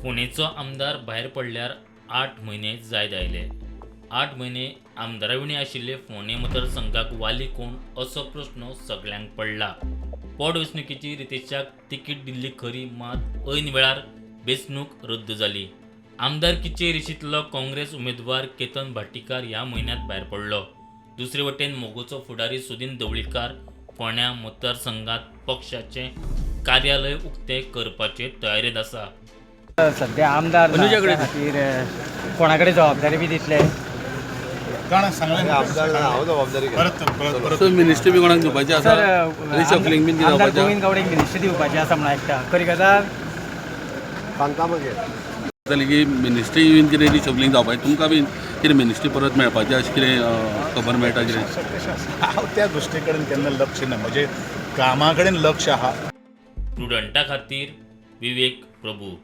फोंडेचो आमदार भायर पडल्यार 8 म्हयने जायत आयले. 8 म्हयने आमदारा विणें आशिल्ले फोंडें मतदारसंघाक वाली कोण असो प्रस्न सगल्यांक पडला. पोटवेंचणुकेची रितेशाक तिकीट दिल्ली खरी, मात ऐन वेळार वेंचणूक रद्द जाली. आमदारकीचे रेशींतलो काँग्रेस उमेदवार केतन भाटीकार ह्या म्हयन्यांत भायर पडलो. दुसरे वटेन मगोचो फुडारी सुदिन ढवळीकार फोंड्या मतदारसंघात पक्षाचें कार्यालय उक्तें करपाचे तयारेंत आसा. सध्या आमदार ना, अनुजाकडे. त्या खातीर कोणा कडेन जबाबदारी बी दितले? कोणा सांगलें? आमदार ना, हांव जबाबदारी घेता. परत परत परत. सो मिनिस्ट्री बी कोणाक दिवपाची आसा? सर, रिशफलिंग बीन कितें आमदार जावपाचें? गोविंद गावडेक मिनिस्ट्री दिवपाची आसा म्हणून आयकता, खरी गजाल? सांगता मागीर. जाली की मिनिस्ट्री बीन कितें रिशफलिंग जावपाचें, तुमकां बीन कितें मिनिस्ट्री परत मेळपाची अशें कितें खबर मेळटा कितें? हांव त्या दृश्टी कडेन केन्ना लक्ष ना, म्हजें कामा कडेन लक्ष आहा. प्रुडंटा खातीर विवेक प्रभू.